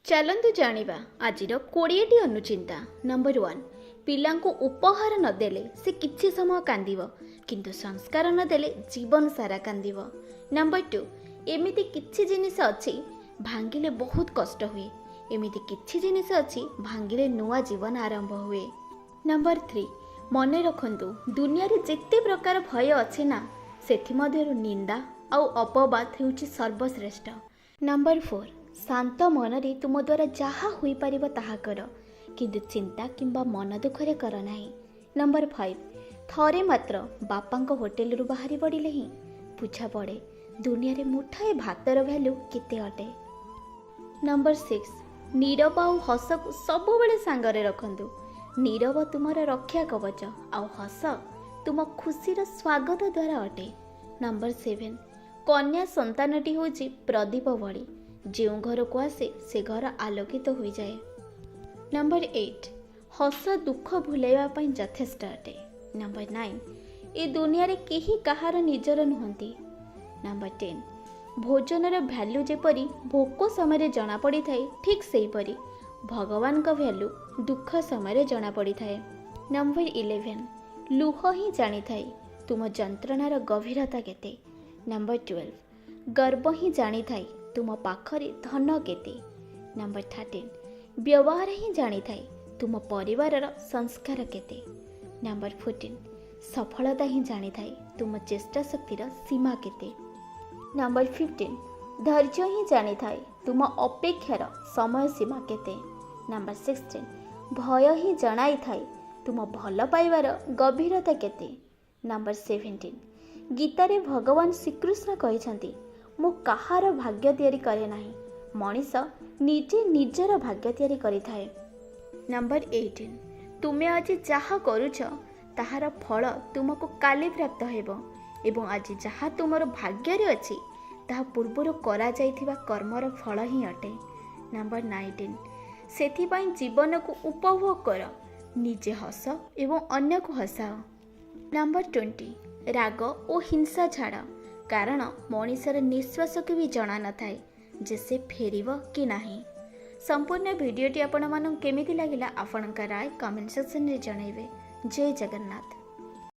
ଚାଲନ୍ତୁ ଜାଣିବା ଆଜିର 20ଟି ଅନୁଚିନ୍ତା। ନମ୍ବର 1, ପିଲାଙ୍କୁ ଉପହାର ନଦେଲେ ସେ କିଛି ସମୟ କାନ୍ଦିବ, କିନ୍ତୁ ସଂସ୍କାର ନଦେଲେ ଜୀବନ ସାରା କାନ୍ଦିବ। ନମ୍ବର 2, ଏମିତି କିଛି ଜିନିଷ ଅଛି ଭାଙ୍ଗିଲେ ବହୁତ କଷ୍ଟ ହୁଏ, ଏମିତି କିଛି ଜିନିଷ ଅଛି ଭାଙ୍ଗିଲେ ନୂଆ ଜୀବନ ଆରମ୍ଭ ହୁଏ। ନମ୍ବର 3, ମନେ ରଖନ୍ତୁ, ଦୁନିଆରେ ଯେତେ ପ୍ରକାର ଭୟ ଅଛି ନା, ସେଥିମଧ୍ୟରୁ ନିନ୍ଦା ଆଉ ଅପବାଦ ହେଉଛି ସର୍ବଶ୍ରେଷ୍ଠ। ନମ୍ବର 4, ଶାନ୍ତ ମନରେ ତୁମ ଦ୍ୱାରା ଯାହା ହୋଇପାରିବ ତାହା କର, କିନ୍ତୁ ଚିନ୍ତା କିମ୍ବା ମନ ଦୁଃଖରେ କର ନାହିଁ। ନମ୍ବର 5, ଥରେ ମାତ୍ର ବାପାଙ୍କ ହୋଟେଲରୁ ବାହାରି ପଡ଼ିଲେ ହିଁ ବୁଝା ପଡ଼େ ଦୁନିଆରେ ମୁଠାଏ ଭାତର ଭ୍ୟାଲୁ କେତେ ଅଟେ। ନମ୍ବର 6, ନୀରବ ଆଉ ହସକୁ ସବୁବେଳେ ସାଙ୍ଗରେ ରଖନ୍ତୁ। ନୀରବ ତୁମର ରକ୍ଷା କବଚ ଆଉ ହସ ତୁମ ଖୁସିର ସ୍ୱାଗତ ଦ୍ୱାରା ଅଟେ। ନମ୍ବର 7, କନ୍ୟା ସନ୍ତାନଟି ହେଉଛି ପ୍ରଦୀପ ଭଳି, ଯେଉଁ ଘରକୁ ଆସେ ସେ ଘର ଆଲୋକିତ ହୋଇଯାଏ। ନମ୍ବର 8, ହସ ଦୁଃଖ ଭୁଲାଇବା ପାଇଁ ଯଥେଷ୍ଟ ଅଟେ। ନମ୍ବର 9, ଏ ଦୁନିଆରେ କେହି କାହାର ନିଜର ନୁହନ୍ତି। ନମ୍ବର 10, ଭୋଜନର ଭ୍ୟାଲୁ ଯେପରି ଭୋକ ସମୟରେ ଜଣାପଡ଼ିଥାଏ, ଠିକ୍ ସେହିପରି ଭଗବାନଙ୍କ ଭ୍ୟାଲୁ ଦୁଃଖ ସମୟରେ ଜଣାପଡ଼ିଥାଏ। ନମ୍ବର 11, ଲୁହ ହିଁ ଜାଣିଥାଏ ତୁମ ଯନ୍ତ୍ରଣାର ଗଭୀରତା କେତେ। ନମ୍ବର 12, ଗର୍ବ ହିଁ ଜାଣିଥାଏ ତୁମ ପାଖରେ ଧନ କେତେ। ନମ୍ବର 13, ବ୍ୟବହାର ହିଁ ଜାଣିଥାଏ ତୁମ ପରିବାରର ସଂସ୍କାର କେତେ। ନମ୍ବର 14, ସଫଳତା ହିଁ ଜାଣିଥାଏ ତୁମ ଚେଷ୍ଟା ଶକ୍ତିର ସୀମା କେତେ। ନମ୍ବର 15, ଧୈର୍ଯ୍ୟ ହିଁ ଜାଣିଥାଏ ତୁମ ଅପେକ୍ଷାର ସମୟ ସୀମା କେତେ। ନମ୍ବର 16, ଭୟ ହିଁ ଜଣାଇଥାଏ ତୁମ ଭଲ ପାଇବାର ଗଭୀରତା କେତେ। ନମ୍ବର 17, ଗୀତାରେ ଭଗବାନ ଶ୍ରୀକୃଷ୍ଣ କହିଛନ୍ତି, ମୁଁ କାହାର ଭାଗ୍ୟ ତିଆରି କରେ ନାହିଁ, ମଣିଷ ନିଜେ ନିଜର ଭାଗ୍ୟ ତିଆରି କରିଥାଏ। ନମ୍ବର 18, ତୁମେ ଆଜି ଯାହା କରୁଛ ତାହାର ଫଳ ତୁମକୁ କାଲି ପ୍ରାପ୍ତ ହେବ ଏବଂ ଆଜି ଯାହା ତୁମର ଭାଗ୍ୟରେ ଅଛି ତାହା ପୂର୍ବରୁ କରାଯାଇଥିବା କର୍ମର ଫଳ ହିଁ ଅଟେ। ନମ୍ବର 19, ସେଥିପାଇଁ ଜୀବନକୁ ଉପଭୋଗ କର, ନିଜେ ହସ ଏବଂ ଅନ୍ୟକୁ ହସାଅ। ନମ୍ବର 20, ରାଗ ଓ ହିଂସା ଛାଡ଼, କାରଣ ମଣିଷର ନିଶ୍ୱାସକୁ ବି ଜଣା ନଥାଏ ଯେ ସେ ଫେରିବ କି ନାହିଁ। ସମ୍ପୂର୍ଣ୍ଣ ଭିଡ଼ିଓଟି ଆପଣମାନଙ୍କୁ କେମିତି ଲାଗିଲା, ଆପଣଙ୍କ ରାୟ କମେଣ୍ଟ ସେକ୍ସନରେ ଜଣାଇବେ। ଜୟ ଜଗନ୍ନାଥ।